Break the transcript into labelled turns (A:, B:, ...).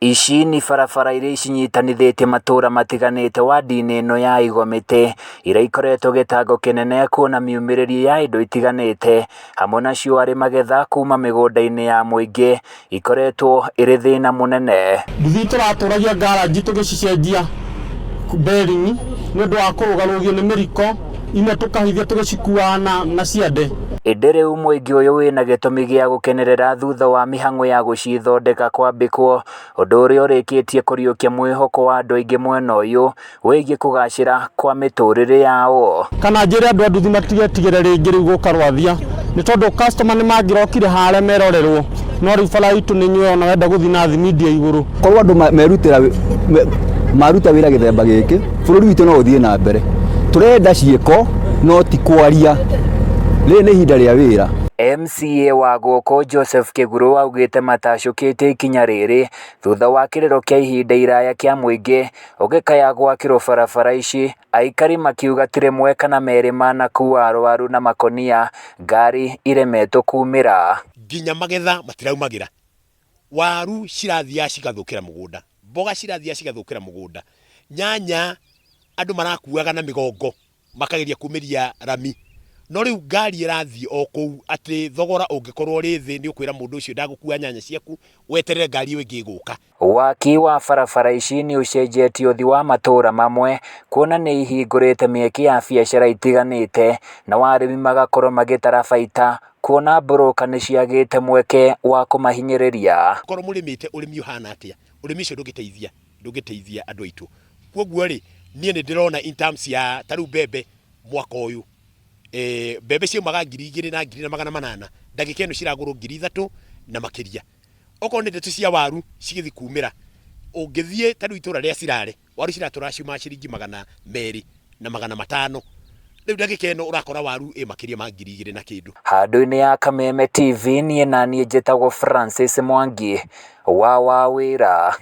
A: Ici nĩ barabara iria cinyitanithĩtie matũra matiganĩte wadi-inĩ ĩno ya Igomĩtĩ, iria ikoretwo gĩtango kĩnene kuona miumĩrĩrie ya indo itiganĩte, hamwe nacio arĩ magetha kuma mĩgũnda-inĩ ya mũingĩ, ikoretwo ĩrĩ thĩna mũnene.
B: Nduthi tũratũragia garage tũgĩcicenjia bearing nĩ ũndũ wa kũrũgarũgio nĩ mĩriko, imwe tũkahithia tũgĩcikuaga na ciande.
A: Ĩndĩ rĩu mũingĩ ũyũ wĩna gĩtũmi gĩa gũkenerera thutha wa mĩhang'o ya gũcithondeka kwambĩkwo, ũndũ ũrĩa ũrĩkĩtie kũriũkia mwĩhoko wa andũ aingĩ mwena ũyũ wĩgiĩ kũgacĩra kwa mĩtũrĩre yao.
B: Kana njĩre andũ a nduthi matigetigĩre rĩngĩ rĩu gũka Rwathia nĩ tondũ customer nĩ mangĩrokire harĩa merorerwo, no rĩu bara itũ nĩ nyue ona wenda gũthiĩ na thimindi ya igũrũ.
C: Korwo andũ merutĩra maruta wĩra gĩthemba gĩkĩ, bũrũri witũ no ũthiĩ na mbere. Tũrenda ciĩko no ti kwaria. Rĩrĩ nĩ ihinda rĩa wĩra.
A: MCA wa gũkũ Joseph Kĩgurũ augĩte matacũkĩtie ikinya rĩrĩ thutha wa kĩrĩro kĩa ihinda iraya kĩa mũingĩ ũgĩkaya gwakĩrwo barabara ici, aikari makiuga ti rĩmwe kana merĩ manakua arwaru na makonia ngari iremetwo kumĩra.
D: Nginya magetha matiraumagĩra, waru cirathiaga cigathũkĩra mũgũnda, mboga cirathiaga cigathũkĩra mũgũnda, nyanya andũ marakuaga na mĩgongo makageria kumĩria rami, no rĩu ngari ĩrathiĩ o kũu atĩ thogora ũngĩkorwo ũrĩ thĩ nĩ ũkwĩra mũndũ ũcio ndagũkua nyanya ciaku weterere ngari ĩyo ĩngĩ ĩgũka.
A: Waki wa barabara ici nĩ ũcenjetie ũthii wa matũũra mamwe kuona nĩ ihingũrĩte mĩeke ya biacara itiganĩte nao arĩmi magakorwo magĩtara baita kuona mburũka nĩ ciagĩte mweke wa kũmahinyĩrĩria.
D: Korwo mũrĩmĩte ũrĩmi ũhana atĩa, ũrĩmi ũcio ndũngĩteithia ndũngĩteithia andũ aitũ. Kwoguo rĩ, niĩ nĩ ndĩrona in terms ya ta rĩu mbembe mwaka ũyũ, mbembe ciaumaga 2000 na 1800, ndagĩka ĩno ciragũrwo 3000 na makĩria. Okorwo nĩ ndeto cia waru cigĩthiĩ kumĩra, ũngĩthiĩ ta rĩu itũra rĩa Sirare, waru ciratũraga ciumaga ciringi 200 na 500. Rĩu ndagĩka ĩno ũrakora waru ĩ makĩria ma 2000 na kĩndũ.
A: Handũ-inĩ ya Kameme TV niĩ naniĩ njĩtagwo Francis Mwangi wa Wawĩra.